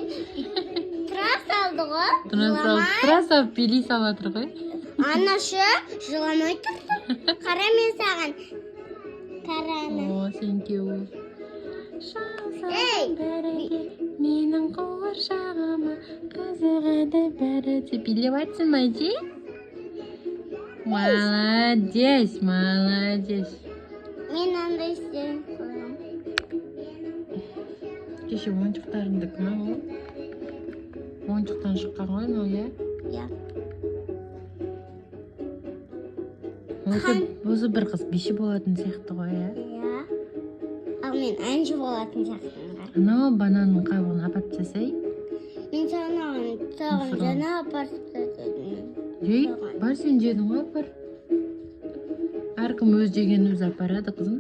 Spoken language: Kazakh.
Мен тұра салды ғой. Тұра салып, Жыламай. тұра салып билей салып жатыр ғой. Анашы жыламай тұрды. Қара, мен саған. Қара ана. О, thank you. Ей! Бәрі де менің қуыршағыма қызығады бәрі де. Билеп жатсың ба, әже? Молодец, молодец. Мен андай істеп қоямын. Кеше ойыншықтарыңдікі ма ол? Ойыншықтан шыққан ғой мынау, иә? Иә. Осы бір қыз биші болатын сияқты ғой, иә? Иә. Ал мен әнші болатын сияқтымын ғой. Анау бананның қабығын апарып тастасай. Мен саған саған Мусорға. Жаңа апарып тастадым. Ей, бар, сен жедің ғой, апар. Әркім өз жегенін өзі апарады, қызым.